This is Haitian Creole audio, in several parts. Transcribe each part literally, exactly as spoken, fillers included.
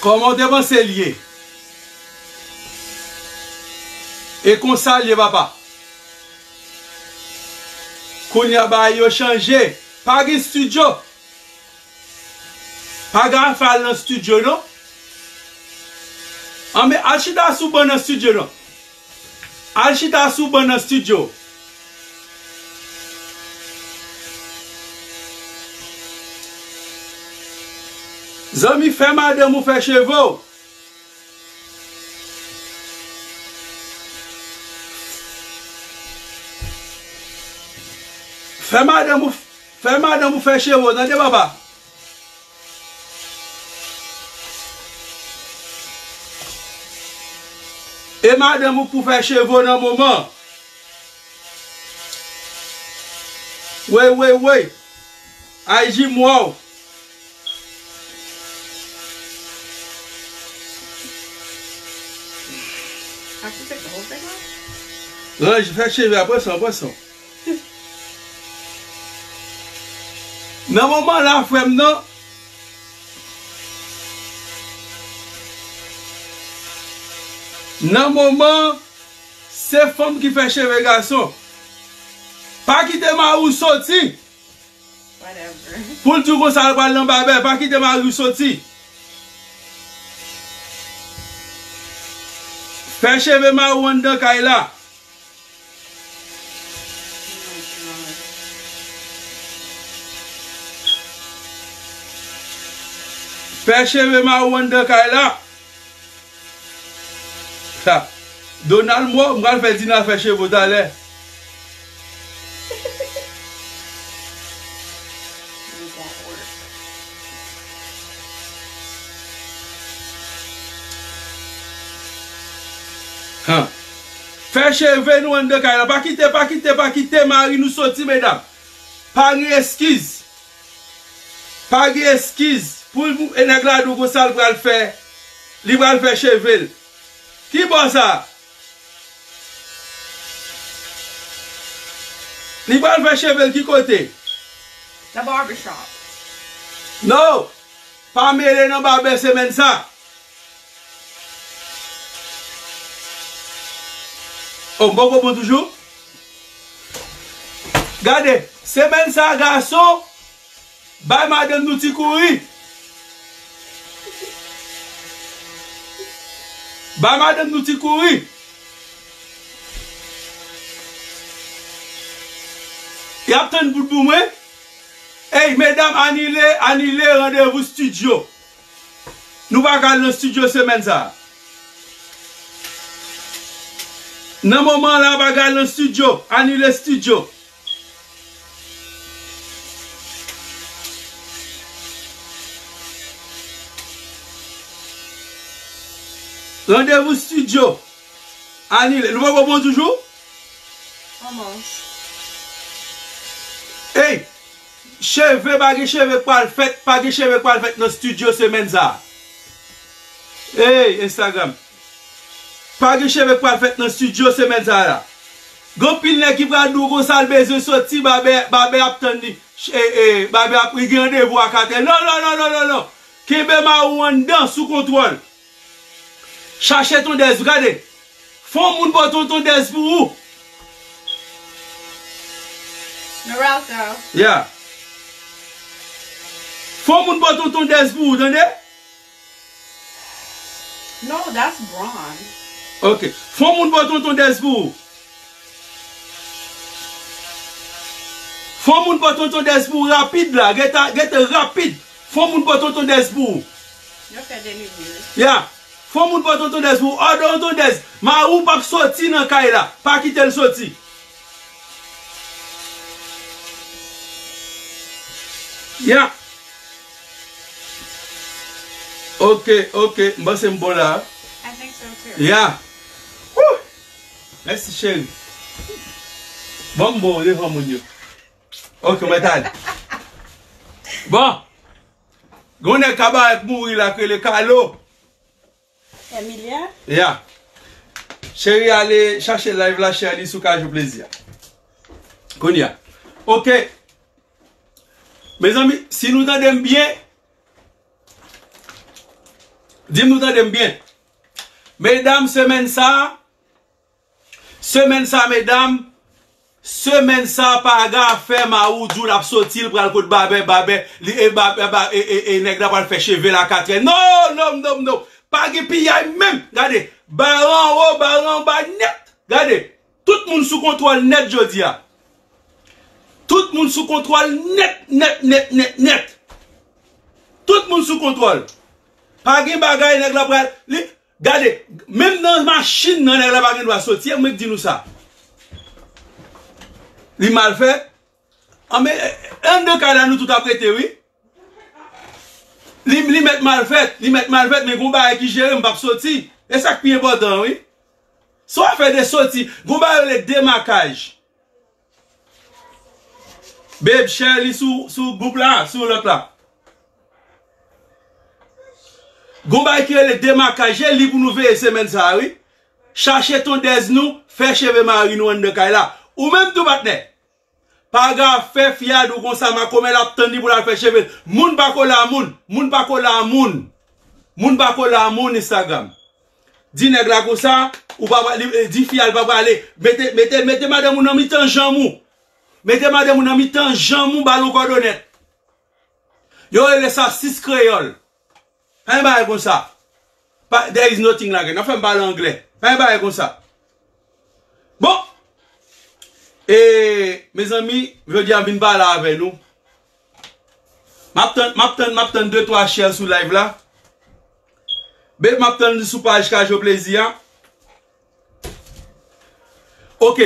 Kòman w te panse l ye? E konsa l ye, papa. Kounye a, bagay yo chanje. Pa gen estidyo. Pa gen afè al nan estidyo, non. Anben, al chita sou ban nan estidyo, non. Al chita sou ban nan estidyo. Zanmi, fè madanm ou fè cheve w. Fè madanm ou, fè madanm ou fè cheve w, tande, papa. E madanm ou pou fè cheve w nan moman. Wey, wey, wey. Ay, jim, waw. Ranj, fè cheve a, pran san, pran san. Nan moman la, frè m nan, nan moman, se fanm ki fè cheve gason. Pa kite mari w soti. Whatever. Pou l di w konsa l pral nan babè, pa kite mari w soti. Fè cheve mari w anndan kay la. Fè cheve mari w anndan kay la. Sa. Donald mò, m pral fè Dina fè cheve w talè. Han. Fè cheve nou anndan kay la. Pa kite, pa kite, pa kite mari nou soti, medam. Pa gen eskiz. Pa gen eskiz. Pou e nèg la di w konsa l pral fè, li pral fè cheve l. Ki bò sa? Li pral fè cheve l ki kote? The barber shop. No! Pa mele nan babè semèn sa. Oh, m poko bon toujou? Gade, semèn sa, gason, bay madanm nou ti kouri. Bay madanm nou ti kouri. Y ap tann bout pou mwen. Ey, medam, anile, anile randevou estidyo. Nou pa ka al nan estidyo semèn sa a. Nan moman la, pa ka al nan estidyo. Anile estidyo. Randevou estidyo. Anile. Nou poko bon toujou? Almost. Ey! Cheve, pa gen cheve k pral fèt, pa gen cheve k pral fèt nan estidyo semèn sa a. Ey, Instagram. Pa gen cheve k pral fèt nan estidyo semèn sa a la. Gen anpil nèg ki pral di w konsa l bezwen soti, babè, babè ap tann li. Ch-, e, e, babè ap, li gen randevou a katè. Non, non, non, non, non, non. Kenbe mari w anndan sou kontwòl. Chache tondèz ou, gade. Fè yon moun pote yon tondèz pou ou. Noralco. Yeah. Fè yon moun pote yon tondèz pou ou, tande? No, that's Braun. Ok. Fè yon moun pote yon tondèz pou ou. Fè yon moun pote yon tondèz pou ou rapid la. Gete, gete rapid. Fè yon moun pote yon tondèz pou ou. Yo fè delivery. Ya. Fè yon moun pote yon tondèz pou ou. Òdè yon tondèz. Mari w p ap soti nan kay la. Pa kite l soti. Ya. Ok, ok. M panse m bon la. I think so too. Ya. Woo! Mèsi, cheri. Bon, m bon devan moun yo. Ok, mwen t ale. Bon. Gon nèg kabarèk mouri la k rele Kalo. Emilia? Ya. Cheri, ale chache live la, cheri, sou Kajou Plezi a. Kounye a. Ok. Mezanmi, si nou tande m byen, Di m nou tande m byen. Medam, semèn sa, semèn sa, medam, semèn sa, paga fè mari w di w l ap soti, l pral kot babè, babè, li, e, babè, ba, e, e, e, nèg la pral fè cheve l a katrè. Non, non, non, non. Pa gen piyay menm. Gade, bare anwo, bare anba nèt. Gade, tout moun sou kontwòl nèt jodi a. Tout moun sou kontwòl nèt, nèt, nèt, nèt, nèt. Tout moun sou kontwòl. Pa gen bagay nèg la pral, li, gade, menm nan machin nan nèg la pa gen dwa soti, e mwen k di nou sa. Li mal fèt. Anben, anndan kay la nou tout ap rete, wi. Li, li mèt mal fèt, li mèt mal fèt, men gon bagay ki jere m p ap soti. E sa k pi enpòtan an, wi. Se w afè de soti, gon bagay yo rele demakaj. Babe, share li sou, sou gwoup la, sou lòt la. Gon bagay ki rele demakaj, e li pou nou veye semèn sa a, wi. Chache tondèz nou, fè cheve mari nou anndan kay la. Ou menm tou, patnè. Paga fè fiyad ou konsa, makomè l ap tann li pou l al fè cheve l. Moun pa kole a moun, moun pa kole a moun. Moun pa kole a moun Instagram. Di nèg la konsa, ou pa, li, di fiyad pa prale. Mete, mete, mete madanm ou nan mitan janm ou. Mete madanm ou nan mitan janm ou, ba l yon kòdonèt. Yo rele sa sis kreyòl. Pa gen bagay konsa. Pa, there is nothing like it. Nan fè m pale anglè. Pa gen bagay konsa. Bon. E, mezanmi, jodi a m vin pale avè nou. M ap tann, m ap tann, m ap tann de twa share sou live la. Babe, m ap tann li sou paj Kajo Plezi a. Ok.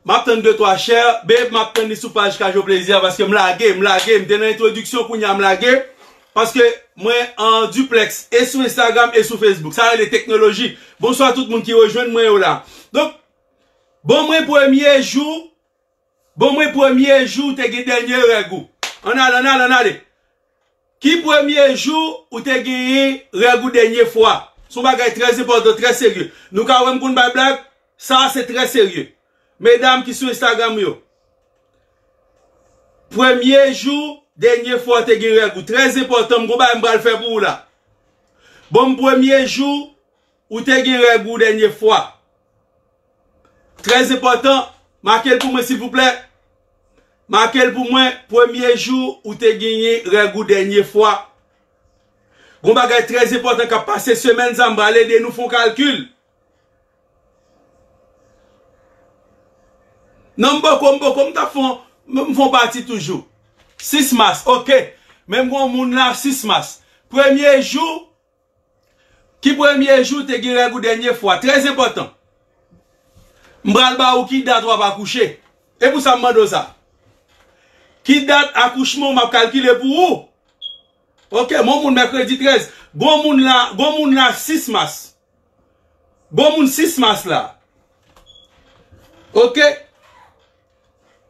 M ap tann de twa share. Babe, m ap tann li sou paj Kajo Plezi a paske m lage, m lage. M te nan entwodiksyon, kounye a m lage. Paske mwen an duplex e sou Instagram e sou Facebook. Sa rele teknoloji. Bonswa tout moun ki rejwenn mwen yo la. Donk, bon mwen premye jou, bon mwen premye jou te gen dènye règ ou. Ann ale, ann ale, ann ale. Ki premye jou ou te genyen règ ou dènye fwa? Se yon bagay trè enpòtan, trè serye. Nou ka wè m konn bay blag, sa a se trè serye. Medam ki sou Instagram yo, premye jou, dènye fwa w te gen règ ou. Trè enpòtan, m gon bagay m pral fè pou ou la. Bon, m premye jou, ou te gen règ ou dènye fwa. Trè enpòtan, make l pou mwen silvouplè. Make l pou mwen, premye jou ou te genyen règ ou dènye fwa. Gon bagay trè enpòtan k ap pase semèn sa, m pral ede nou fè yon kalkil. Non, m poko, m poko, m t ap fè yon, m, m fè yon pati toujou. Sis mas, ok. Men m gon moun la, sis mas. Premye jou, Ki premye jou te gen règ ou dènye fwa? Trè enpòtan. M pral ba ou ki dat w ap akouche. E pou sa m mande w sa. Ki dat akouchman w m ap kalkile pou ou? Ok, m gon moun mèkredi trèz. Gon moun la, gon moun la sis mas. Gon moun sis mas la. Ok?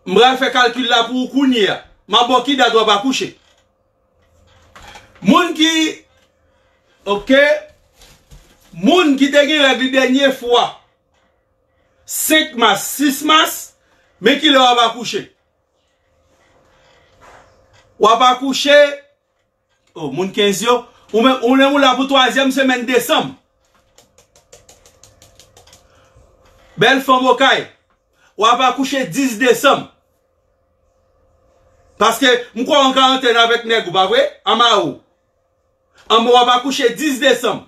M pral fè kalkil la pou ou kounye a. M ap ba w ki dat w ap akouche. Moun ki, ok, moun ki te gen règ li dènye fwa, senk mas, sis mas, men kilè w ap akouche? W ap akouche, oh, moun kenz yo, ou menm, ou menm ou la pou twazyèm semèn desanm. Bèl fanm okay, w ap akouche dis desanm. Paske m kwè w an karantèn avèk nèg ou, pa vre? Anba ou. Anba w ap akouche dis desanm.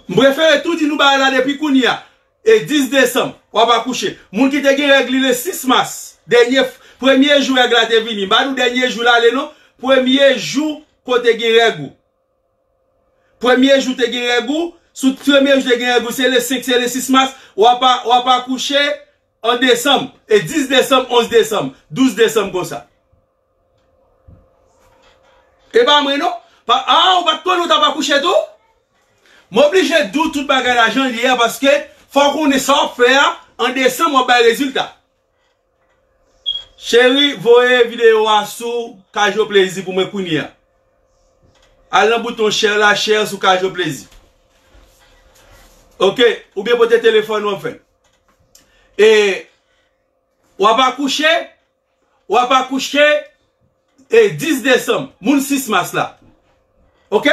M prefere tou di nou bagay la depi kounye a. E dis desanm, w ap akouche. Moun ki te gen règ li le sis mas, dènye f-, premye jou règ la te vini. M pa di w dènye jou l ale non. Premye jou kote gen règ ou. Premye jou te gen règ ou, sou premye jou te gen règ ou, se le senk, se le sis mas, w ap a-, w ap akouche an desanm, e dis desanm, onz desanm, douz desanm konsa. E pa mwen non. Pa, a, ou pa t konnen ou t ap akouche tou? M oblije di w tout bagay la jan l ye a, paske fò w konnen sa w ap fè a, an desanm w ap bay rezilta. Cheri, voye videyo a sou Kajo Plezi pou mwen kounye a. Al nan bouton share la, share sou Kajo Plezi. Ok, oubyen pote telefòn ou anfen. E w ap akouche, w ap akouche, e dis desanm, moun sis mas la. Ok?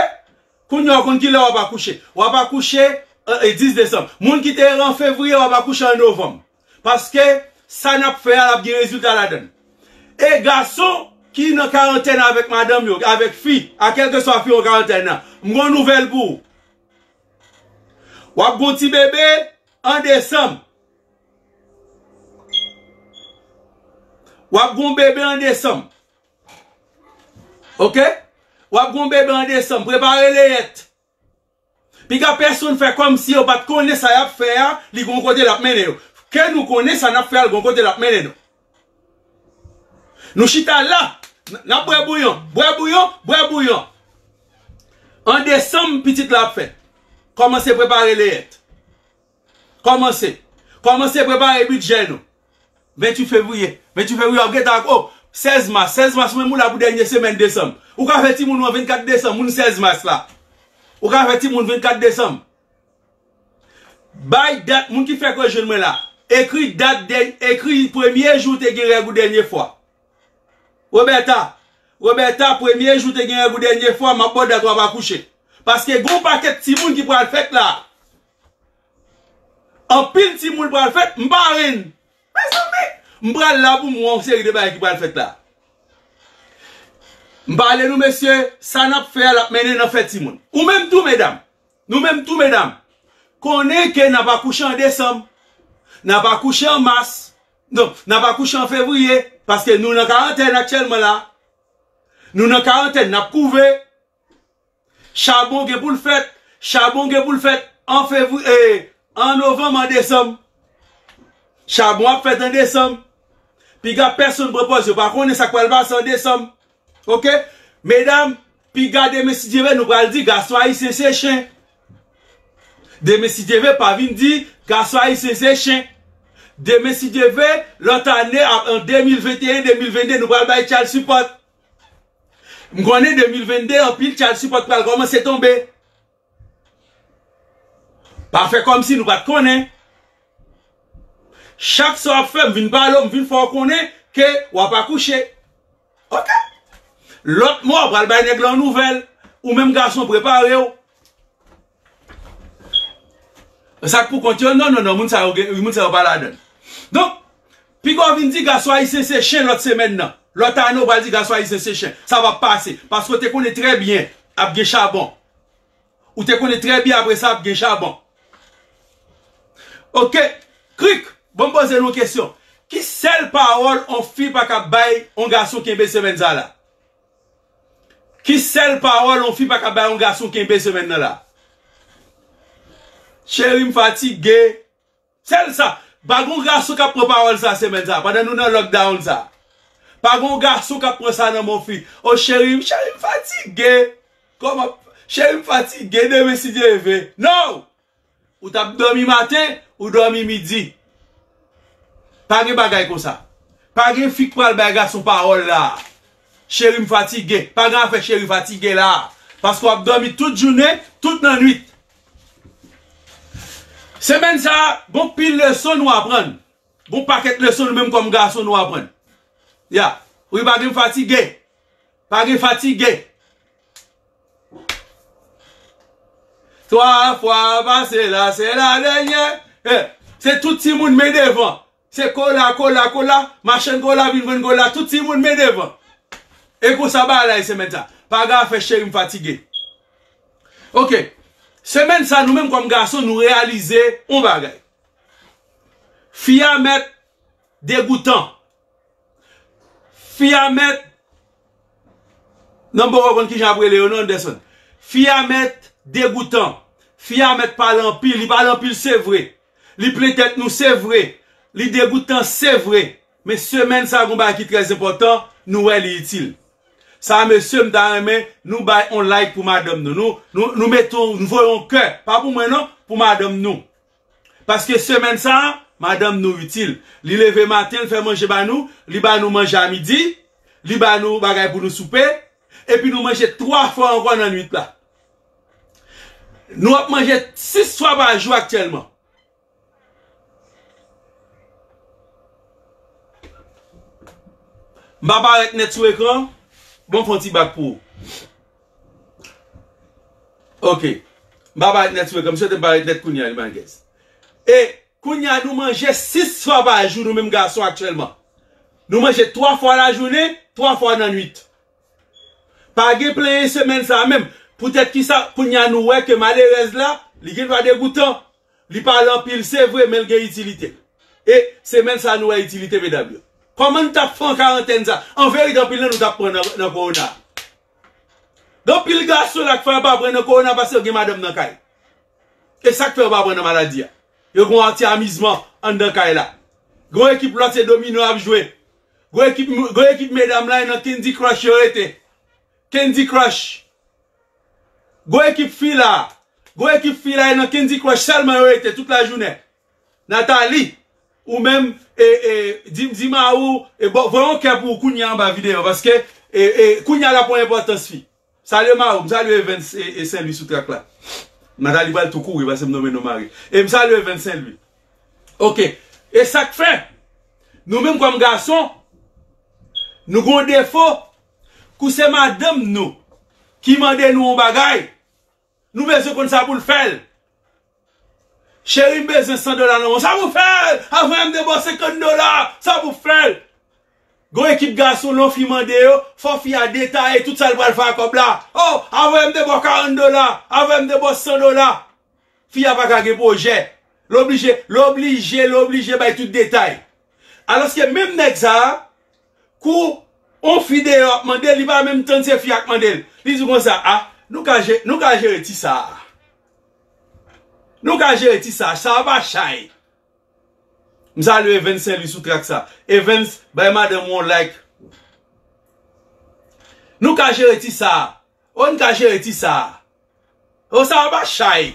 Kounye a w konn kilè w ap akouche. W ap akouche, e, e, dis desanm. Moun ki te an fevriye, w ap akouche an novanm. Paske sa n ap fè a, l ap gen rezilta ladan l. E gason ki nan karantèn avèk madanm yo, avèk fi a, kèlkeswa fi w an karantèn nan, m gen yon nouvèl pou ou. W ap gen yon ti bebe an desanm. W ap gen yon bebe an desanm. Oke? W ap gen yon bebe an desanm. Prepare leyèt. Piga pèsonn fè kòmsi yo pa t konnen sa y ap fè a, li gon kote l ap mennen yo. Ke nou konnen sa n ap fè a, l gon kote l ap mennen nou. Nou chita la, n, n ap bwè bouyon, bwè bouyon, bwè bouyon. An desanm, pitit la ap fèt. Kòmanse prepare leyèt. Kòmanse. Kòmanse prepare bidjè nou. Venntuit fevriye. Venntuit fevriye, w ap gentan ak, o, sèz mas. Sèz mas, ou menm ou la pou dènye semèn desanm. Ou ka fè timoun ou an vennkat desanm, moun sèz mas la. Ou ka fè timoun vennkat desanm. Bay dat, moun ki fèk rejwenn mwen la. Ekri dat, dè, ekri premye jou ou te gen règ ou dènye fwa. Roberta, Roberta, premye jou ou te gen règ ou dènye fwa, m ap ba w dat w ap akouche. Paske gen yon pakèt timoun ki pral fèt la. Anpil timoun pral fèt, m pa renn. Mezanmi, m pral la pou m wè yon seri de bagay ki pral fèt la. M pale nou, mesye, sa n ap fè a, l ap mennen nan fè timoun. Ou menm tou, medam. Nou menm tou, medam. Konnen ke n ap akouche an desanm. N ap akouche an mas. Non, n ap akouche an fevriye. Paske nou nan karantèn aktyèlman la. Nou nan karantèn, n ap kouve. Chabon gen pou l fèt. Chabon gen pou l fèt an fevriye, e, an novanm, an desanm. Chabon ap fèt an desanm. Piga pèsonn pran pòz yo pa konnen sa k pral pase an desanm. Oke? Medam, piga demen si Dye vle, nou pral di gason ayisyen se chen. Demen si Dye vle, pa vin di gason ayisyen se chen. Demen si Dye vle, lòt ane, ap, an de mil venteyen, de mil vennde, nou pral bay child support. M konnen de mil vennde, anpil child support pral kòmanse tonbe. Pa fè kòmsi nou pa t konnen. Chak sa w ap fè, m vin pale w, m vin fè w konnen ke w ap akouche. Oke? Lòt mwa, w pral bay nèg la yon nouvèl. Ou menm gason, prepare w. Sa k pou kont yo, non, non, non, moun sa yo gen, moun sa yo pa ladan l. Donk, piga w vin di gason ayisyen se chen lòt semèn nan. Lòt ane, w pral di gason ayisyen se chen. Sa p ap pase. Paske w te konnen trè byen ap gen chabon. Ou te konnen trè byen apre sa ap gen chabon. Oke, Krik, bon, m poze nou yon kesyon. Ki sèl pawòl yon fi pa ka bay yon gason kenbe semèn sa la? Ki sèl pawòl yon fi pa ka bay yon gason kenbe semèn nan la? Cheri, m fatige. Sèl sa. Pa gon gason k ap pran pawòl sa semèn sa, pandan nou nan lockdown sa. Pa gon gason k ap pran sa nan men yon fi. O cheri, cheri, m fatige. Kòman? Cheri, m fatige, demen si Dye vle. No! Ou t ap dòmi maten, ou dòmi midi. Pa gen bagay konsa. Pa gen fi k pral bay gason pawòl la. Cheri, m fatige. Pa gen afè cheri fatige la. Paske w ap dòmi tout jounen, tout nan nwit. Semèn sa a, gon pil leson nou aprann. Gon pakèt leson nou menm kòm gason nou aprann. Ya. Wi, pa gen fatige. Pa gen fatige. Twa fwa pase la, se la dènyè. Eh, se tout timoun men devan. Se kola, kola, kola. Machann kola vin vann kola. Tout timoun men devan. E konsa bagay la ye semèn sa. Pa gen afè cheri m fatige. Oke. Semèn sa, nou menm kòm gason, nou reyalize yon bagay. Fi a mèt degoutan. Fi a mèt, non, m poko konn kijan ap rele yo, non, Anderson. Fi a mèt degoutan. Fi a mèt pale anpil. Li pale anpil, se vre. Li plen tèt nou, se vre. Li degoutan, se vre. Men semèn sa, gon bagay ki trè enpòtan, nou wè li itil. Sa, mesye, m ta renmen nou bay on like pou madanm nou. Nou, nou, nou mete on, nou voye on kè. Pa pou mwen, non, pou madanm nou. Paske semèn sa a, madanm nou itil. Li leve maten, li fè manje ba nou, li ba nou manje a midi, li ba nou bagay pou nou soupe, epi nou manje twa fwa ankò nan nwit la. Nou ap manje sis fwa pa jou aktyèlman. M pa parèt nèt sou ekran, bon, fè on ti bak pou ou. Ok. M pa parèt nèt sou ekran, m swete m parèt nèt kounye a, li malgèz. E kounye a, nou manje sis fwa pa jou, nou menm gason aktyèlman. Nou manje twa fwa lajounen, twa fwa nan nwit. Pa gen plenyen semèn sa a menm. Poutèt ki sa, kounye a nou wè ke malerèz la, li gen dwa degoutan. Li pale anpil, se vre, men l gen itilite. E semèn sa a, nou wè itilite medam yo. Kòman n t ap fè an karantèn sa? An verite, anpil nan nou t ap pran nan, nan kowona. Gen anpil gason la k fè yo pa pran nan kowona paske yo gen madanm nan kay. E sa k fè yo pa pran nan maladi a? Yo gen yon ti amizman anndan kay la. Gen yon ekip lòt se domino y ap jwe. Gen yon ekip, gen yon ekip medam la e nan Candy Crush yo rete. Candy Crush. Gen yon ekip fi la. Gen yon ekip fi la e nan Candy Crush sèlman yo rete tout lajounen. Nathalie, ou menm, e, e, di, di mari w, e, bon, voye yon kè pou ou kounye a anba videyo, paske, e, e, kounye a l ap pran enpòtans fi. Salye mari w, m salye Evens e, e Sen Lwi sou trak la. Nathalie pral tou kouri, paske m nonmen non mari. E m salye Evens Sen Lwi. Ok. E sa k fè, nou menm kòm gason, nou gen yon defo, kou se madanm nou ki mande nou yon bagay, nou bezwen konn sa pou l fè l. Cheri, m bezwen san dola nan men w. Sa pou fè l! Avan m te ba w senkant dola, sa pou fè l! Gon ekip gason, lè yon fi mande yo, fò fi a detaye tout sa l pral fè ak kòb la. Oh, avan m te ba w karant dola, avan m te ba w san dola. Fi a pa ka gen pwojè. L oblije, l oblije, l oblije bay tout detay. Alòske menm nèg sa a, kou yon fi deyò ap mande l, li pa menm tann se fi a k mande l. Li di konsa, a, nou ka je-, nou ka jere ti sa a. Nou ka jere ti sa, sa a pa chay. M salye Evens Sen Lwi sou trak sa. Evens, bay madanm ou yon like. Nou ka jere ti sa. O, n ka jere ti sa. O, sa a pa chay.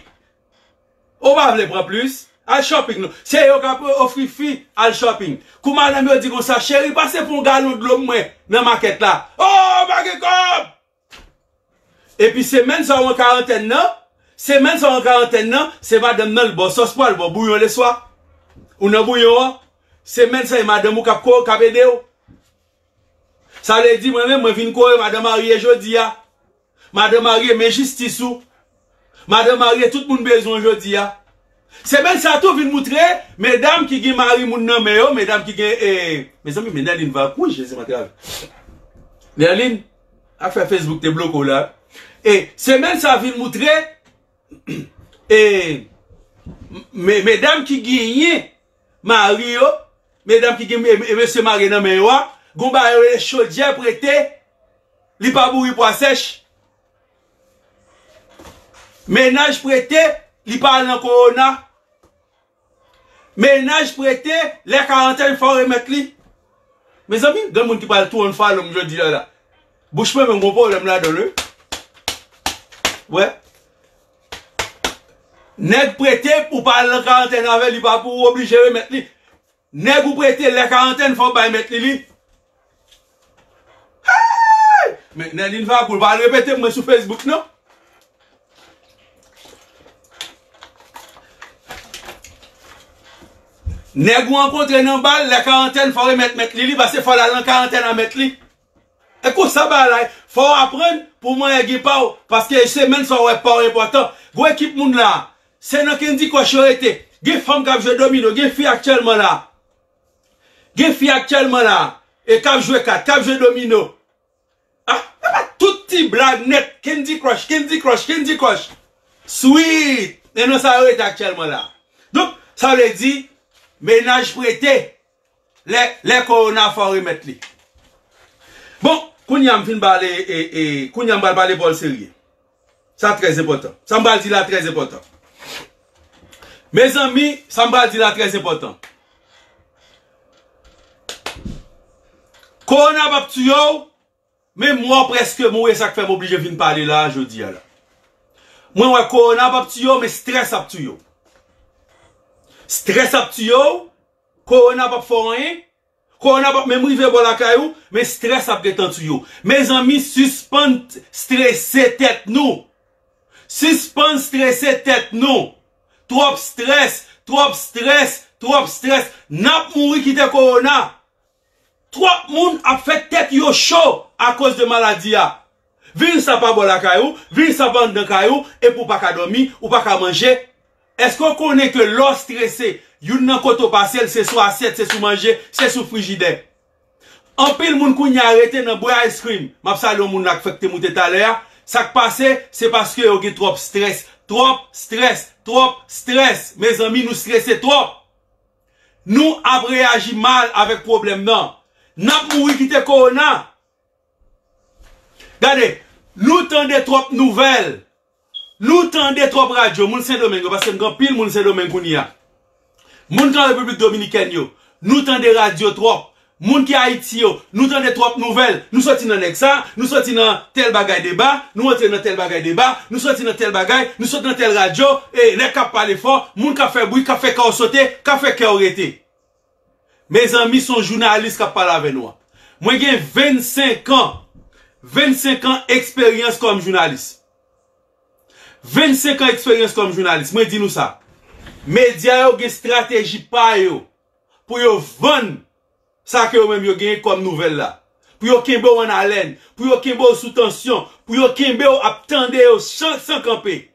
O, pa vle pran plis. Al shopping non. Se yo k ap ofri fi al shopping. Kou madanm yo di konsa, cheri, pase pou yon galon dlo mwen nan makèt la. O, pa gen kòb! Epi semèn sa w an karantèn nan, semèn sa w an karantèn nan, se madanm nan l ba w sòs pwa, l ba w bouyon leswa. Ou nan bouyon an, semèn sa e madanm ou k ap ko-, k ap ede w. Sa vle di mwen menm, mwen vin kore madan marye jodi a. Madan marye, men jistis ou. Madan marye, tout moun bezwen w jodi a. Semèn sa tou vin moutre, medam ki gen mari moun nan men yo, medam ki gen, e, mezanmi, men Nerline va, wi, Jezi m antrave. Nerline, afè Facebook te bloke w la. E semèn sa vin moutre, e, me-, medam ki genyen mari yo, medam ki gen, e, e, mesye marye nan men yo a, gon bagay yo rele chodyè prete, li pa bouri pwa sèch. Mennaj prete, li pa al nan kowona. Mennaj prete, lè karantèn fò w remèt li. Mezanmi, gen moun ki pral tou unfollow m jodi a la. Bouch mwen menm gon pwoblèm ladan l, wi. Wè. Nèg prete, ou pa al nan karantèn avè l, li pa pou ou oblije remèt li. Nèg ou prete lè karantèn, fò w bay mèt li li. Hey! Men Nerline Vagoul, pa al repete mwen sou Facebook non. Nèg ou rankontre nan bal, lè karantèn, fò remèt mèt li li, paske fò l al nan karantèn a mèt li. E konsa bagay la, fò w aprann pou w manyen gen pa w, paske semèn sa w wè pa w enpòtan. Gwo ekip moun la, se nan Candy Crush yo rete. Gen fanm k ap jwe domino, gen fi aktyèlman la. Gen fi aktyèlman la, e k ap jwe kat, k ap jwe domino. Ah, e pa tout ti blag nèt, Candy Crush, Candy Crush, Candy Crush. Sweet! E nan sa yo rete aktyèlman la. Donk, sa vle di, mennaj prete, lè, lè kowona fò remèt li. Bon, kounye a m fin pale, e, e, kounye a m pral pale Pòl Serye. Sa trè enpòtan. Sa m pral di la trè enpòtan. Mezanmi, sa m pral di la trè enpòtan. Kowona p ap tiye w, men mò prèske mouri, e sa k fè m oblije vin pale la jodi a la. Mwen wè kowona p ap tiye w, men strès ap tiye w. Strès ap tiye w, kowona p ap fè w anyen, kowona p ap menm rive bò lakay ou, men strès ap gentan tiye w. Mezanmi, sispann strese tèt nou. Sispann strese tèt nou. Twòp strès, twòp strès, twòp strès. N ap mouri kite kowona. Twòp moun ap fè tèt yo cho akoz de maladi a. Viris la pa bò lakay ou, viris la pa anndan kay ou, epi w pa ka dòmi, ou pa ka manje. Èske w konnen ke lè w strese, youn nan kote w pase l, se sou asyèt, se sou manje, se sou frijidè? Anpil moun kounye a rete nan bwè ice cream. M ap salye yon moun la k fèk te moute talè a. Sa k pase, se paske yo gen twòp strès. Twòp strès, twòp strès. Mezanmi, nou strese twòp. Nou ap reyaji mal avèk pwoblèm nan. N ap mouri kite kowona. Gade, nou tande twòp nouvèl. Nou tande twòp radyo, moun Sendomeng yo, paske m gen anpil moun Sendomeng kounye a. Moun k an Repiblik Dominikèn yo, nou tande radyo twòp. Moun ki Ayiti yo, nou tande twòp nouvèl. Nou soti nan nèg sa, nou soti nan tèl bagay deba, nou antre nan tèl bagay deba, nou soti nan tèl bagay, nou soti nan tèl radyo, e nèg k ap pale fò, moun k ap fè bri, k ap fè kè w sote, k ap fè kè w rete. Mezanmi, se yon jounalis k ap pale avè nou an. Mwen gen vennsenk an, vennsenk an eksperyans kòm jounalis. Vennsenk an eksperyans kòm jounalis. Mwen di nou sa. Medya yo gen estrateji pa yo pou yo vann sa ke yo menm yo genyen kòm nouvèl la. Pou yo kenbe w an alèn, pou yo kenbe w sou tansyon, pou yo kenbe w ap tande yo san, san kanpe.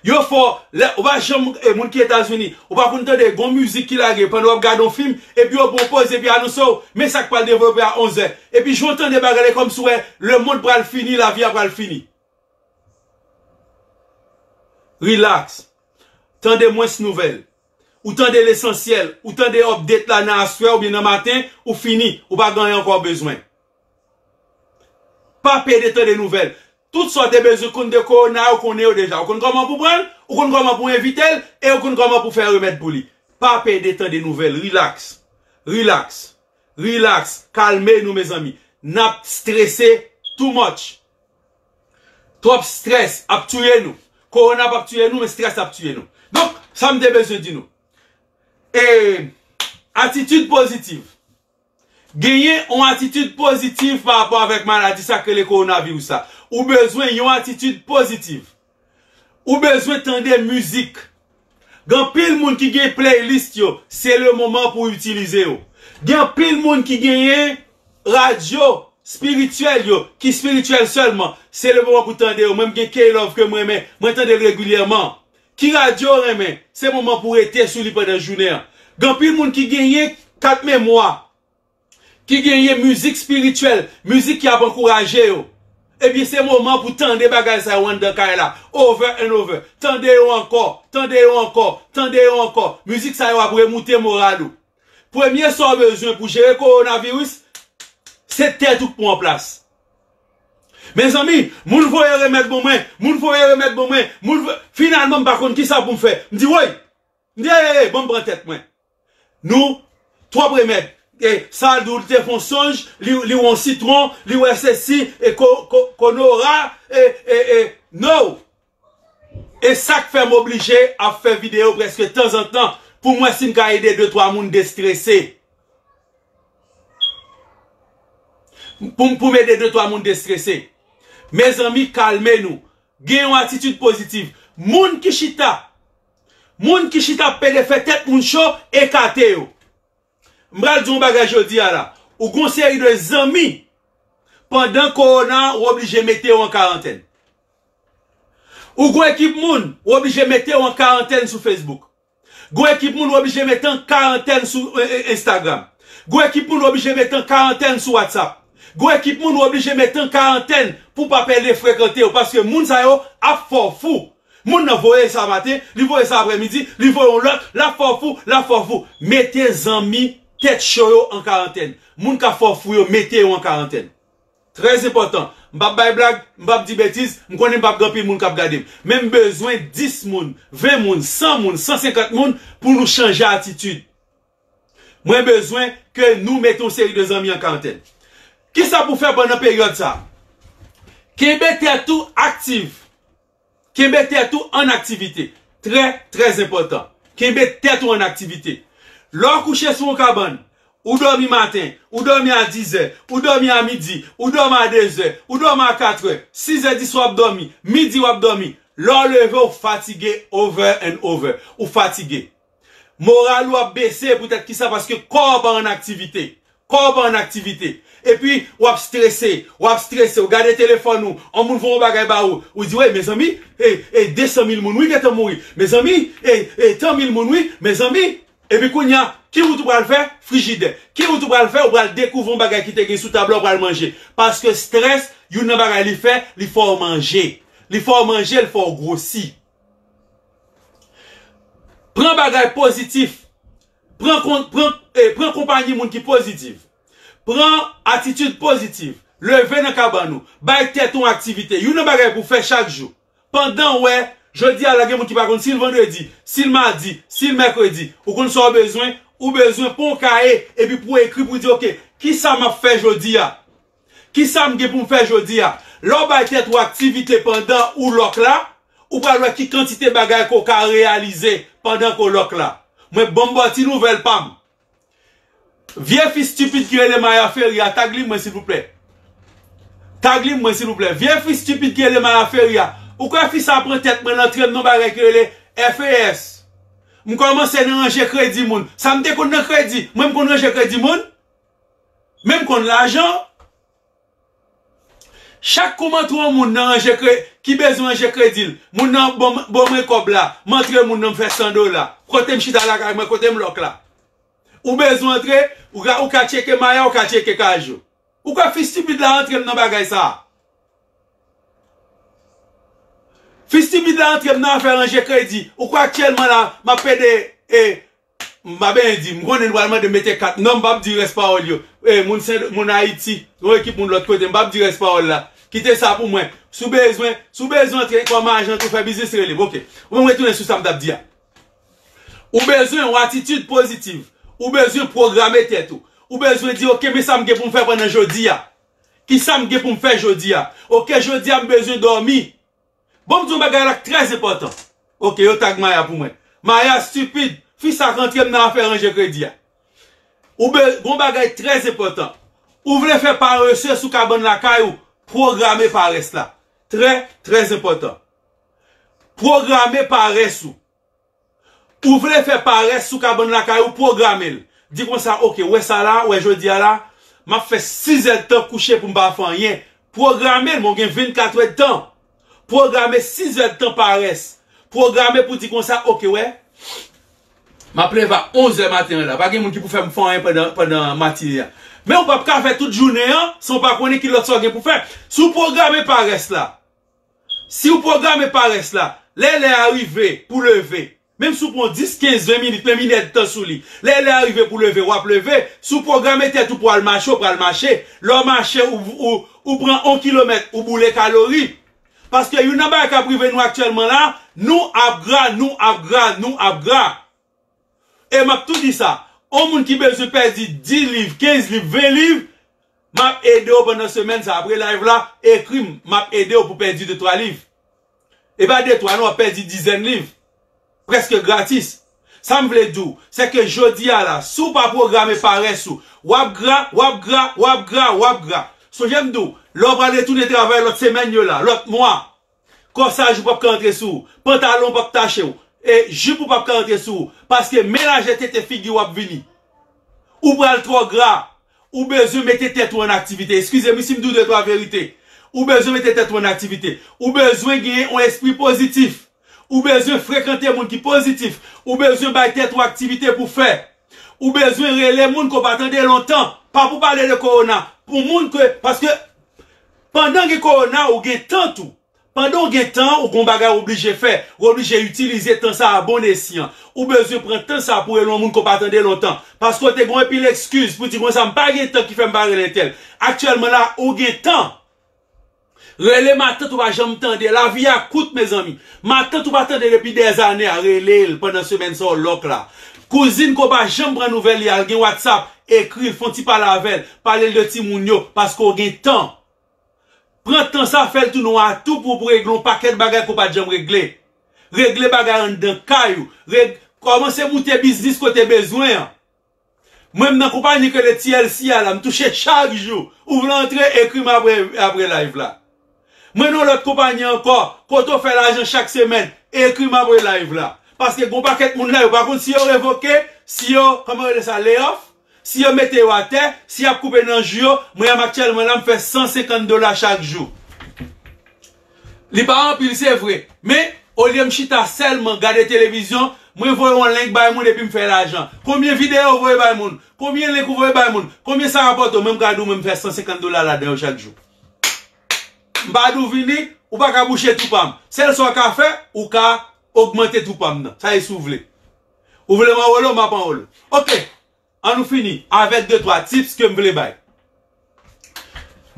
Yo fè w, lè, ou pa janm, e, moun ki Etazini, ou pa konn tande gon mizik ki lage pandan w ap gade yon fim, epi yo pran yon poz, epi anonse w, men sa k pral devlope a onz è. Epi jan w tande bagay la, e kòmsi w wè lemonn pral fini, lavi a pral fini. Relax. Tande mwens nouvèl. Ou tande lesansyèl, ou tande update la nan aswè oubyen nan maten, ou fini, ou pa gen anyen ankò w bezwen. Pa pede tande nouvèl. Tout sa w te bezwen konn de kowona, ou konnen yo deja. Ou konn kòman pou pran l, ou konn kòman pou evite l, e ou konn kòman pou fè remèd pou li. Pa pede tande nouvèl, relax. Relax. Relax. Kalme nou, mezanmi. N ap strese too much. Twòp strès ap touye nou. Kowona p ap touye nou, men strès ap touye nou. Donk, sa m te bezwen di nou. E, atitid pozitiv. Genyen yon atitid pozitiv pa rapò avèk maladi sa k rele kowonaviris la. Ou bezwen yon atitid pozitiv. Ou bezwen tande mizik. Gen anpil moun ki gen playlist yo, se le moman pou itilize yo. Gen anpil moun ki genyen radyo espirityèl yo, ki espirityèl sèlman, se le moman pou tande yo. Mwen, m gen K-Love ke m renmen, mwen tande l regilyèman. Ki radyo w renmen? Se moman pou rete sou li pandan jounen an. Gen anpil moun ki genyen kat memwa, ki genyen mizik espirityèl, mizik ki ap ankouraje yo. Ebyen, se moman pou tande bagay sa yo anndan kay la, over and over. Tande yo ankò, tande yo ankò, tande yo ankò. Mizik sa yo ap remoute moral ou. Premye sa w bezwen pou jere kowonaviris, se tèt ou k pran plas. Mezanmi, moun voye remèd ban mwen, moun voye remèd ban mwen, moun vo-, finalman, m pa konn kisa pou m fè. M di, woy, m di, ey, ey, ey, ban m pran tèt mwen. Nou, twòp remèd. E, sa l di w, l te fè yon sonj, li, li wè yon sitwon, li wè sesi, e ko, ko, konora, e, e, e, no! E sa k fè m oblije ap fè videyo prèske tanzantan pou m wè si m ka ede de twa moun destrese. Pou m, pou m ede de twa moun destrese. Mezanmi, kalme nou. Gen yon atitid pozitiv. Moun ki chita, moun ki chita ap pede fè tèt moun cho, ekate yo. M pral di w yon bagay jodi a la. Ou gon seri de zanmi, pandan kowona, ou oblije mete yo an karantèn. Ou gon ekip moun, ou oblije mete yo an karantèn sou Facebook. Gon ekip moun, ou oblije mete an karantèn sou, e, e, Instagram. Gon ekip moun, ou oblije mete an karantèn sou WhatsApp. Gon ekip moun, ou oblije mete an karantèn pou pa pede frekante yo, paske moun sa yo ap fè w fou. Moun nan voye sa maten, li voye sa aprèmidi, li voye yon lòt, l ap fè w fou, l ap fè w fou. Mete zanmi tèt cho yo an karantèn. Moun k ap fè w fou yo, mete yo an karantèn. Trè enpòtan. M p ap bay blag, m p ap di betiz, m konnen m p ap gen anpil moun k ap gade m. Men m bezwen dis moun, ven moun, san moun, san senkant moun pou nou chanje atitid. Mwen bezwen ke nou mete yon seri de zanmi an karantèn. Kisa pou fè pandan peryòd sa a? Kenbe tèt ou aktif. Kenbe tèt ou an aktivite. Trè, trè enpòtan. Kenbe tèt ou an aktivite. Lè w kouche sou yon kabann, ou dòmi maten, ou dòmi a dizè, ou dòmi a midi, ou dòmi a dezè, ou dòmi a katrè, sizè di swa w ap dòmi, midi w ap dòmi. Lè w leve, w fatige over and over. Ou fatige. Moral ou ap bese poutèt kisa? Paske kò w pa an aktivite. Fò w pa an aktivite. Epi, w ap strese, w ap strese, w gade telefòn ou, yon moun voye yon bagay ba ou, ou di, "Wey, mezanmi, e, e, de san mil moun, wi, gentan mouri. Mezanmi, e, e, tan mil moun, wi, mezanmi." Epi kounye a, ki wout ou pral fè? Frijidè. Ki wout ou pral fè? Ou pral dekouvri yon bagay ki te gen sou tab la, ou pral manje. Paske strès, youn nan bagay li fè, li fè w manje. Li fè w manje, li fè w gwosi. Pran bagay pozitif. Pran, kon, pran, eh, pran konpanyi moun ki pozitif. Pran atitid pozitif. Leve nan kabann ou. Bay tèt ou yon aktivite. Youn nan bagay pou w fè chak jou. Pandan w wè, jodi a la gen moun ki pa konn si l vandredi, si l madi, si l mèkredi. Ou konn sa w bezwen? Ou bezwen pran yon kaye epi pou w ekri pou w di, "Oke, ki sa m ap fè jodi a? Ki sa m gen pou m fè jodi a?" Lè w bay tèt ou aktivite pandan ou lòk la, ou pral wè ki kantite bagay ke w ka reyalize pandan ke w lòk la. Mwen, ban m ba w ti nouvèl pa m. Vye fi stipid ki rele Maya Ferry a, tag li mwen, silvouplè. Tag li mwen, silvouplè. Vye fi stipid ki rele Maya Ferry a. Ou kwè fi sa pran tèt mwen, l antre m nan bagay ki rele F A S. M kòmanse nan ranje kredi moun. Sa m te konn nan kredi? Mwen, m konn ranje kredi moun? Men m konn lajan. Chak kou m antre yon moun nan ranje kre, ki bezwen ranje kredi l, moun nan ban m, ban mwen kòb la, m antre moun nan, m fè san dola. Kote m chita lakay mwen, kote m lòk la. Ou bezwen antre, ou ka, ou ka tcheke Maya, ou ka tcheke Kajou. Ou kwè fi stipid la antre m nan bagay sa a? Fi stipid la antre m nan afè ranje kredi. Ou kwè aktyèlman la, m ap pede, e, m pa benyen di, m konnen nou pral mande m mete kat. Non, m p ap di rès pawòl yo. E, moun Sen, moun Ayiti, yon ekip moun lòt kote, m p ap di rès pawòl la. Kite sa pou mwen. Si w bezwen, si w bezwen antre kòm ajan tou, fè biznis, rele m. Oke. Ou mwen retounen sou sa m t ap di a. Ou bezwen yon atitid pozitif. Ou bezwen pwograme tèt ou. Ou bezwen di, "Oke, men sa m gen pou m fè pandan jodi a. Ki sa m gen pou m fè jodi a? Oke, jodi a m bezwen dòmi." Bon, m di yon bagay la k trè enpòtan. Oke, yo tag Maya pou mwen. Maya stipid. Fi sa k antre m nan afè ranje kredi a. Ou be, gon bagay trè enpòtan. Ou vle fè parese sou kabann lakay ou, pwograme parès la. Trè, trè enpòtan. Pwograme parès ou. Ou vle fè parès sou kabann lakay ou, pwograme l. Di konsa, "Oke, wè sa la, wè jodi a la, m ap fè sis èdtan kouche pou m pa fè anyen." Pwograme l, men w gen vennkat èdtan. Pwograme sis èdtan parès. Pwograme pou di konsa, "Oke, wè, m ap leve a onz è maten an la. Pa gen moun ki pou fè m fè anyen pandan, pandan matine a." Men w p ap ka fè tout jounen an san w pa konnen ki lòt sa w gen pou fè. Si w pwograme parès la, Si w pwograme parès la, lè lè a rive pou leve, menm si w pran dis, kenz, ven minit, men minèt tan sou li, lè lè a rive pou leve, w ap leve. Si w pwograme tèt ou pou al mache, w pral mache. Lè w mache, ou, ou, ou pran yon kilomèt, ou boule kalori. Paske youn nan bagay k ap rive nou aktyèlman la, nou ap gra, nou ap gra, nou ap gra. E m ap tou di sa, yon moun ki bezwen pèdi dis liv, kenz liv, ven liv, m ap ede w pandan semèn sa. Apre live la, ekri m, m ap ede w pou pèdi de twa liv. E pa de twa non, w ap pèdi dizèn liv. Prèske gratis. Sa m vle di w, se ke jodi a la, si w pa pwograme parès ou, w ap gra, w ap gra, w ap gra, w ap gra. Sonje m di w, lè w pral retounen travay lòt semèn yo la, lòt mwa, kòsaj ou p ap ka antre sou ou. Pantalon ou p ap tache w. E jip ou p ap ka antre sou ou. Paske men lajè tete figi w ap vini. Ou pral twò gra. Ou bezwen mete tèt ou an aktivite. Eskize m wi si m di w de twa verite. Ou bezwen mete tèt ou an aktivite. Ou bezwen genyen yon espri pozitif. Ou bezwen frekante moun ki pozitif. Ou bezwen bay tèt ou aktivite pou fè. Ou bezwen rele moun ke w pa tande lontan. Pa pou pale de kowona. Pou moun ke, paske pandan gen kowona, ou gen tan tou. Pandan w gen tan, ou gon bagay w oblije fè. Ou oblije itilize tan sa a a bon esyan. Ou bezwen pran tan sa a pou rele yon moun ke w pa tande lontan. Paske w te gon anpil ekskiz pou di konsa, "M pa gen tan ki fè m pa rele entèl." Aktyèlman la, ou gen tan. Rele matant ou pa janm tande. Lavi a kout, mezanmi. Matant ou pa tande depi dèzane a, rele l pandan semèn sa w lòk la. Kouzin ke w pa janm pran nouvèl li a, l gen WhatsApp, ekri l, fè yon ti pale avè l, pale l de timoun yo, paske w gen tan. Pran tan sa, fè l tounen yon atou pou, pou regle yon pakèt bagay ke w pa t janm regle. Regle bagay anndan kay ou. Reg-, kòmanse moute biznis kote bezwen an. Mwen, m nan konpayi ki rele T L C a la, m touche chak jou. Ou vle antre, ekri m apre, apre live la. Mwen nan lòt konpayi ankò, kote w fè lajan chak semèn, ekri m apre live la. Paske gon pakèt moun la, yo pa konn si yo revoke, si yo, kòman yo rele sa, lay off? Si yo mete yo atè, si y ap koupe nan jou yo, mwen menm aktyèlman la, m fè san senkant dola chak jou. Li pa anpil, se vre. Men, olye m chita sèlman gade televizyon, mwen voye yon link bay moun epi m fè lajan. Konbyen videyo ou voye bay moun? Konbyen link ou voye bay moun? Konbyen sa rapòte w? Mwen, m ka di w, mwen, m fè san senkant dola ladan yo chak jou. M pa di w vini, ou pa ka bouche twou pa m. Sèl sa w ka fè, ou ka ogmante twou pa m nan. Sa e si w vle. Ou vle m anwole w, m ap anwole w. Oke. An nou fini avèk de twa tips ke m vle bay.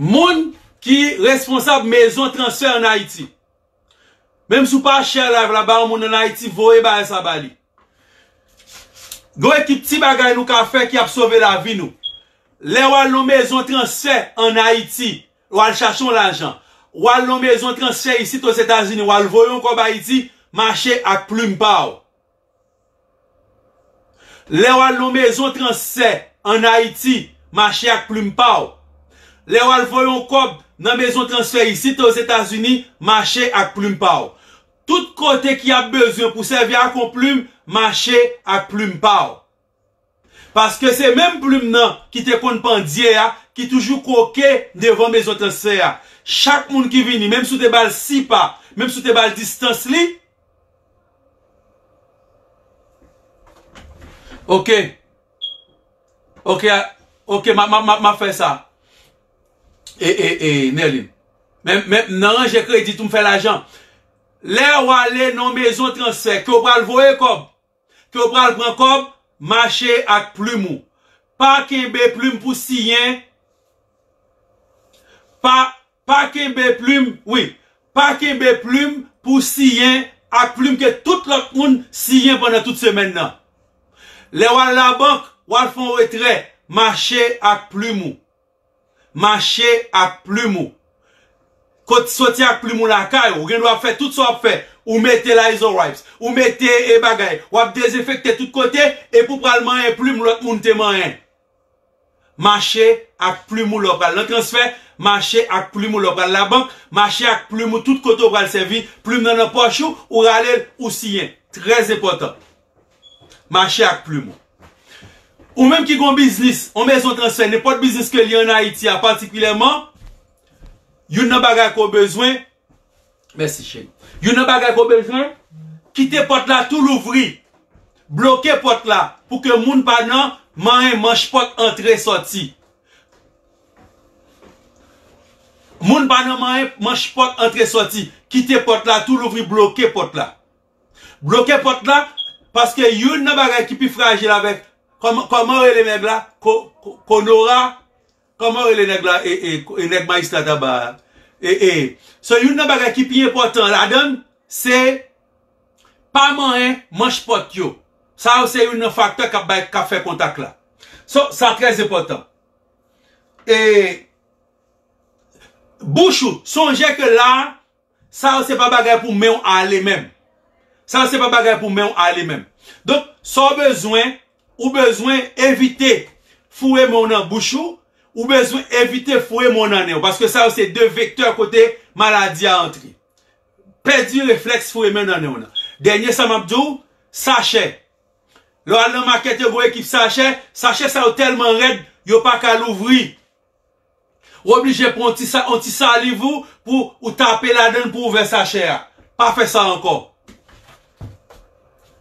Moun ki responsab mezon transfè ann Ayiti. Menm si w pa share live la, ba yon moun ann Ayiti, voye bagay sa ba li. Gon ekip ti bagay nou ka fè ki ap sove lavi nou. Lè w al nan mezon transfè ann Ayiti, w al chache yon lajan. W al nan mezon transfè isit Ozetazini, w al voye yon kòb Ayiti, mache ak plim pa w. Lè w al nan mezon transfè ann Ayiti, mache ak plim pa w. Lè w al voye yon kòb nan mezon transfè isit Ozetazini, mache ak plim pa w. Tout kote ki ap bezwen pou sèvi ak yon plim, mache ak plim pa w. Paske se menm plim nan ki te konn pandye a, ki toujou kwoke devan mezon transfè a. Chak moun ki vini, menm si w te ba l sis pa, menm si w te ba l distans li, Oke. Oke, a- oke, m a- m a- m a- m ap fè sa. E, e, e, Nerlin. Men, men, m nan ranje kredi tou, m fè lajan. Lè w ale nan mezon transfè, ke w pral voye kòb, ke w pral pran kòb, mache ak plim ou. Pa kenbe plim pou siyen. Pa, pa kenbe plim, wi. Pa kenbe plim pou siyen ak plim ke tout lòt moun siyen pandan tout semèn nan. Lè w al labank, w al fè yon retrè, mache ak plim ou. Mache ak plim ou. Kot soti ak plim ou lakay ou, ou gen dwa fè tout sa w ap fè. Ou mete Lysol wipes, ou mete e bagay, w ap dezenfekte tout kote, epi w pral manyen plim lòt moun te manyen. Mache ak plim ou lè w pral nan transfè, mache ak plim ou lè w pral labank, mache ak plim ou tout kote w pral sèvi, plim nan nan pòch ou, ou rale l, ou siyen. Trè enpòtan. Mache ak plim ou. Ou menm ki gon biznis, yon mezon transfè, nenpòt biznis ke li ann Ayiti a patikilyèman, youn nan bagay ke w bezwen, mèsi cheri. Youn nan bagay ke w bezwen, kite pòt la tou louvri. Bloke pòt la pou ke moun pa nan manyen manch pòt antre sòti. Moun pa nan manyen manch pòt antre sòti. Kite pòt la tou louvri, bloke pòt la. Bloke pòt la, paske youn nan bagay ki pi frajil avèk, kòman, kòman rele nèg la? Ko- ko- Konora? Kòman rele nèg la? E, e, e nèg majistra taba a? E, e. So, youn nan bagay ki pi enpòtan ladan l, se pa manyen manch pòt yo. Sa yo se youn nan faktè k ap bay, k ap fè kontak la. So, sa trè enpòtan. E bouch ou, sonje ke la, sa yo se pa bagay pou men w ale menm. Sa yo se pa bagay pou men w ale menm. Donk, sa w bezwen, ou bezwen evite foure men w nan bouch ou, ou bezwen evite foure men w nan nen w, paske sa yo se de vektè kote maladi a antre. Pèdi reflèks foure men w nan nen w nan. Dènye sa m ap di w, sachè. Lè w al nan makèt, yo gen yon ekip sachè, sachè sa yo tèlman rèd, yo pa ka louvri. Ou oblije pran yon ti sa- yon ti saliv ou pou ou tape ladan l pou ouvè sachè a. Pa fè sa ankò.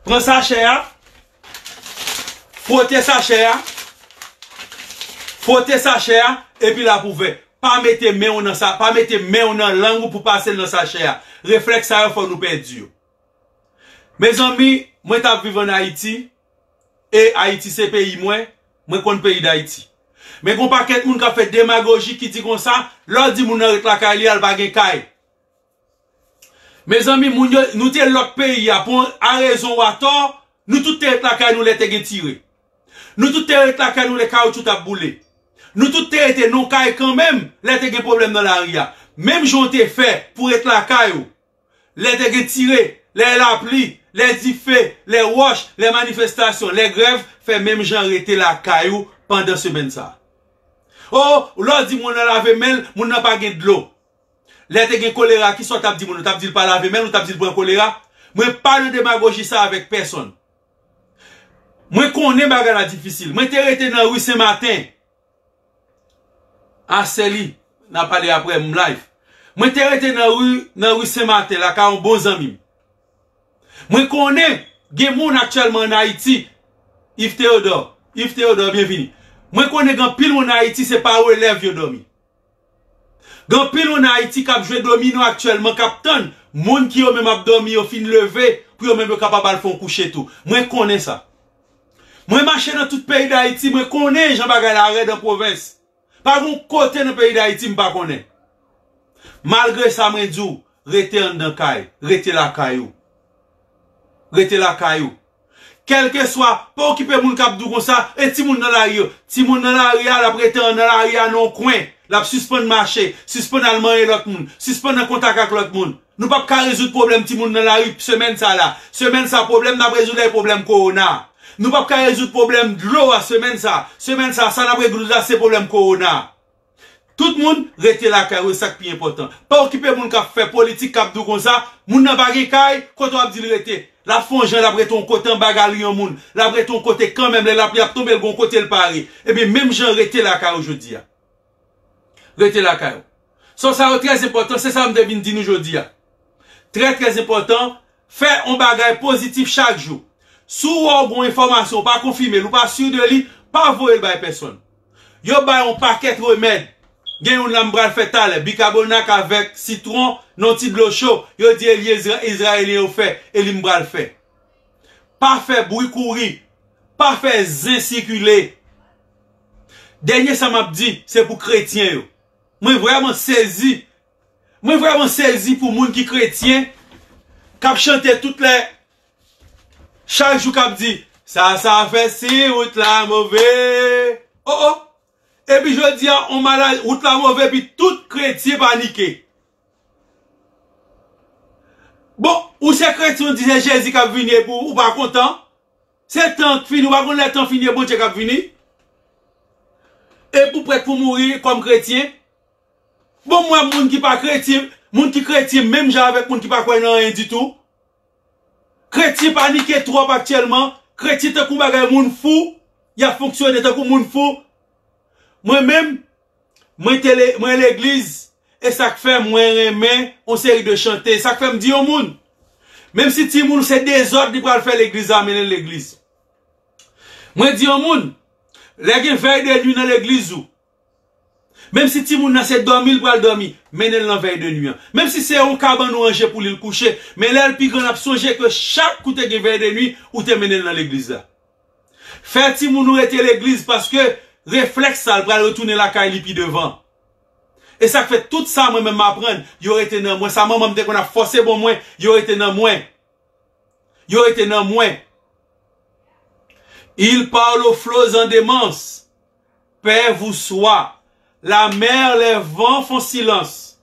Pran sachè a, fwote sachè a, fwote sachè a, epi l ap ouvè. Pa mete men w nan sa, pa mete men w nan lang ou pou pase l nan sachè a. Reflèks sa yo fò nou pèdi yo. Mezanmi, mwen t ap viv ann Ayiti, e Ayiti se peyi mwen, mwen konn peyi Dayiti. Men gon pakèt moun k ap fè demagoji ki di konsa, lè w di moun nan ret lakay li a, l pa gen kay. Mezanmi, moun yo, nou te lòt peyi a, pou a rezon ou atò, nou tout te ret lakay nou lè te gen tire. Nou tout te ret lakay nou lè kawoutchou t ap boule. Nou tout te rete nan kay kanmenm lè te gen pwoblèm nan lari a. Menm jan w te fè pou ret lakay ou, lè te gen tire, lè lapli, lè dife, lè wòch, lè manifestasyon, lè grèv, fè menm jan rete lakay ou pandan semèn sa a. O, lè w di moun nan lave men l, moun nan pa gen dlo. Lè te gen kolera, kisa w t ap di moun? Ou t ap di l pa lave men l, ou t ap di l pran kolera? Mwen pa nan demagoji sa avèk pèsonn. Mwen konnen bagay la difisil. Mwen te rete nan ri Sen Maten. Asèli, n a pale apre m live. Mwen te rete nan ri, nan ri Sen Maten, lakay yon bon zanmi m. Mwen konnen gen moun aktyèlman ann Ayiti, Yves Théodore. Yves Théodore, byenvini. Mwen konnen gen anpil moun ann Ayiti, se pa relèv yo dòmi. Gen anpil moun ann Ayiti k ap jwe domino aktyèlman, k ap tann moun ki yo menm ap dòmi, yo fin leve, pou yo menm yo kapab al fè yon kouche tou. Mwen konnen sa. Mwen mache nan tout peyi Dayiti, mwen konnen jan bagay la rèd an pwovens. Pa gen yon kote nan peyi Dayiti m pa konnen. Malgre sa, mwen di w, rete anndan kay, rete lakay ou. Rete lakay ou. Kèlkeswa, pa okipe moun k ap di w konsa, e timoun nan lari yo. Timoun nan lari a, l ap rete nan lari a nan yon kwen. L ap sispann mache, sispann al manyen lòt moun, sispann nan kontak ak lòt moun. Nou p ap ka rezoud pwoblèm timoun nan lari semèn sa la. Semèn sa, pwoblèm n ap rezoud la, e pwoblèm kowona. Nou p ap ka rezoud pwoblèm dlo a semèn sa. Semèn sa, sa n ap rezoud la, se pwoblèm kowona. Tout moun, rete lakay ou, e sa k pi enpòtan. Pa okipe moun k ap fè politik, k ap di w konsa, moun nan pa gen kay, kote w ap di l rete. L ap fè yon jan, l ap rete yon kote anba galri yon moun. L ap rete yon kote kanmenm, lè lapli ap tonbe, l gen yon kote l pare. Ebyen, menm jan, rete lakay ou jodi a. Rete lakay ou. So, sa yo trè enpòtan, se sa m te vin di nou jodi a. Trè, trè enpòtan, fè yon bagay pozitif chak jou. Si w wè w gen yon enfòmasyon, ou pa konfime l, ou pa si de li, pa voye l bay pèsonn. Yo bay yon pakèt remèd. Gen youn la m pral fè talè, bikabonak avèk sitwon, nan ti dlo cho, yo di e li Izra-, Izrayelyen yo fè, e li m pral fè. Pa fè bri kouri, pa fè zen sikile. Dènye sa m ap di, se pou kretyen yo. Mwen vrèman sezi. Mwen vrèman sezi pou moun ki kretyen, k ap chante tout lè, chak jou k ap di, sa, sa fè si wout la move. Oh, oh. Epi jodi a, on malad, wout la move, epi tout kretyen panike. Bon, ou se kretyen, ou di se Jezi k ap vini, epi ou pa kontan. Se tan k fini, ou pa konn lè tan fini, e Bondye k ap vini. Epi ou prèt pou mouri kòm kretyen. Bon, mwen, moun ki pa kretyen, moun ki kretyen menm jan avèk moun ki pa kwè nan anyen ditou. Kretyen panike twòp aktyèlman. Kretyen tankou bagay moun fou. Y ap fonksyone tankou moun fou. Mwen menm, mwen te le-, mwen legliz. E sa k fè mwen renmen yon seri de chante. Sa k fè m di yon moun, menm si timoun ou se dezòd li pral fè legliz la, mennen l legliz. Mwen di yon moun, lè gen vèy de nwi nan legliz ou, menm si timoun nan se dòmi l pral dòmi, mennen l nan vèy de nwi an. Menm si se yon kabann ou ranje pou li l kouche, men lè l pi gran, l ap sonje ke chak kou te gen vèy de nwi, ou te mennen l nan legliz la. Fè timoun ou rete legliz, paske reflèks sa l pral retounen lakay li pi devan. E sa k fè tout sa mwen menm m aprann, yo rete nan mwen. Sa manman m te konn ap fòse ban mwen, yo rete nan mwen. Yo rete nan mwen. Il parle aux flots en démence. Paix vous soit. La mer, les vents font silence.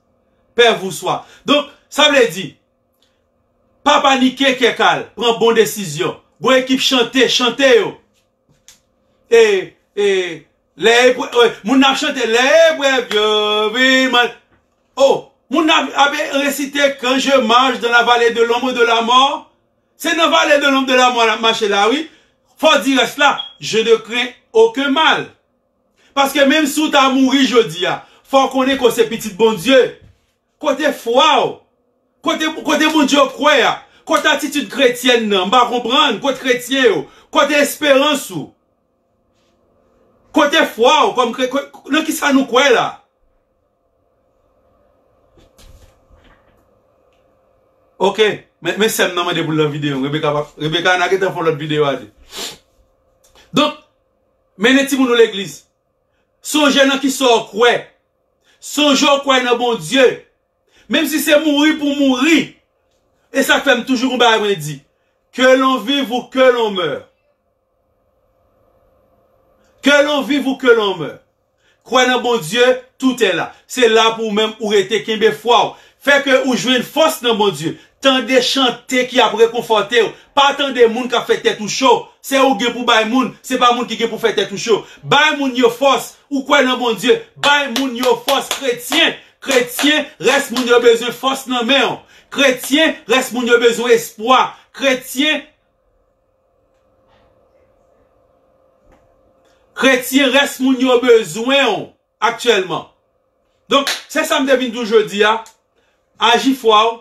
Paix vous soit. Donk, sa vle di, pa panike, kè kal, pran bon desizyon. Gon ekip chante, chante yo. E, e, lè eprè-, e, moun nan ap chante, lè eprèv yo vin mal. Oh, moun nan ap, ap resite, quand je marche dans la vallée de l'ombre de la mort. Se nan vale de l'ombre de la mort l ap mache la, wi. Fò w di rès la, je ne crains aucun mal. Paske menm si w ta mouri jodi a, fò w konnen ke w se pitit Bondye. Kote fwa w? Kote, kote Bondye w kwè a? Kote atitid kretyèn nan? M pa konprann. Kote kretyen yo? Kote esperans ou? Kote fwa w kòm kre-, ko-, nan kisa nou kwè la? Ok, men, men sè m nan mande pou l nan videyo. Rebecca pa, Rebecca, n a gentan fè yon lòt videyo a di. Donk, mennen timoun ou legliz. Sonje nan kisa w kwè. Sonje w kwè nan Bondye. Menm si se mouri pou mouri. E sa k fè m toujou gon bagay mwen di. Que l'on vive ou que l'on meure. Que l'on vive ou que l'on meure. Kwè nan Bondye, tout est là. Se la pou ou menm ou rete, kenbe fwa w. Fè ke ou jwenn fòs nan Bondye. Tande chante ki ap rekonfòte w. Pa tande moun k ap fè tèt ou cho. Se ou gen pou bay moun, se pa moun ki gen pou fè tèt ou cho. Bay moun yo fòs. Ou kwè nan Bondye, bay moun yo fòs. Kretyen, kretyen, rès moun yo bezwen fòs nan men w. Kretyen, rès moun yo bezwen espwa. Kretyen, Kretyen, rès moun yo bezwen w aktyèlman. Donk, se sa m te vin di w jodi a. Aji fwa w,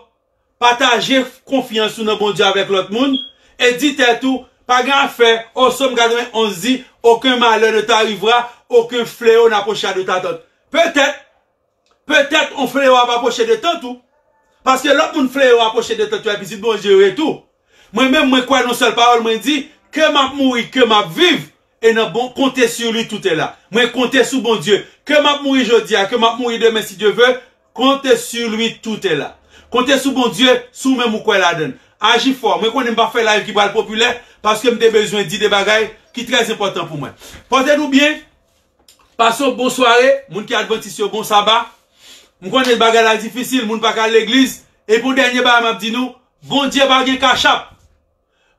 pataje konfyans ou nan Bondye avèk lòt moun, e di tèt ou, pa gen afè, o Sòm katrevenn onz di, aucun malheur ne t'arrivera, aucun fléau n'approchera de ta tente. Petèt, petèt yon fleyo ap apwoche de tant ou. Paske lòt moun fleyo apwoche de tant yo, e pitit Bondye yo ye tou. Mwen menm, mwen kwè nan sèl pawòl, mwen di, ke m ap mouri, ke m ap viv, e nan bon, konte sur lui tout est là. Mwen konte sou Bondye. Ke m ap mouri jodi a, ke m ap mouri demen, si Dye ve, konte sur lui tout est là. Konte sou Bondye, si w menm ou kwè ladan l. Aji fò. Mwen konnen m pa fè live ki pral popilè, paske m te bezwen di de bagay ki trè enpòtan pou mwen. Pòte nou byen, pase yon bon sware, moun ki advantis yo, bon saba. M konnen bagay la difisil, moun pa ka al legliz. Epi yon dènye bagay m ap di nou, Bondye pa gen kachap.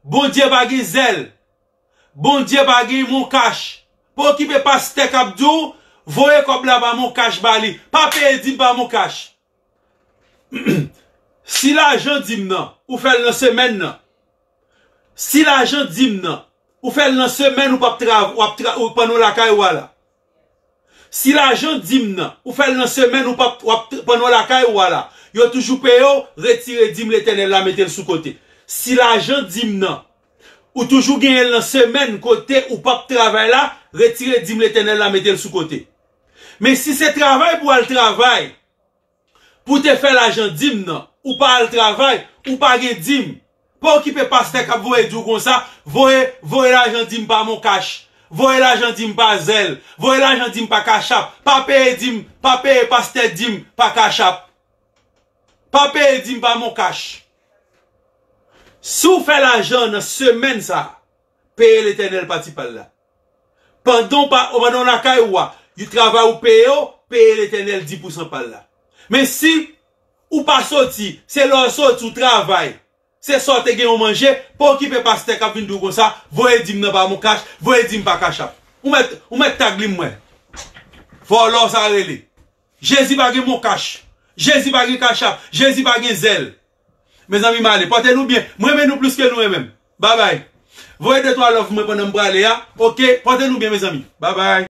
Bondye pa gen zèl. Bondye pa gen moncash. Pa okipe pastè k ap di w, voye kòb la pa moncash ba li. Pa peye dim pa moncash. Si lajan dim nan, ou fè l nan semèn nan. Si lajan dim nan, ou fè l nan semèn, ou p ap tra-, w ap tra-, ou pann ou lakay ou a la. Si lajan dim nan, ou fè l nan semèn, ou p ap, w ap t-, pann ou lakay ou a la. Yo toujou peye w, retire dim Letènèl la, mete l sou kote. Si lajan dim nan, ou toujou genyen l nan semèn, kote ou p ap travay la, retire dim Letènèl la, mete l sou kote. Men si se travay pou w al travay, pou te fè lajan dim nan, ou pa al travay, ou pa gen dim. Pa okipe pastè k ap voye di w konsa, voye, voye lajan dim pa moncash, voye lajan dim pa zèl, voye lajan dim pa kachap, pa peye dim, pa peye pastè dim pa kachap, pa peye dim pa moncash. Si w fè lajan nan semèn sa a, peye Letènèl pati pa l la. Pandan w pa, pandan w lakay ou a, yo travay ou peye w, peye Letènèl dis pousan pa l la. Men si ou pa soti, se lè w soti ou travay, se sa w te gen ou manje, pa okipe pastè k ap vin di w konsa, voye dim nan pa moncash, voye dim pa kachap. Ou mèt, ou mèt tag li m wè. Vòlò sa rele. Jezi pa gen moncash. Jezi pa gen kachap. Jezi pa gen zèl. Mezanmi, m ale. Pòte nou byen. Mwen renmen nou plis ke nou renmen m. Babay. Voye de twa love mwen pandan m prale a. Oke? Pòte nou byen, mezanmi. Babay.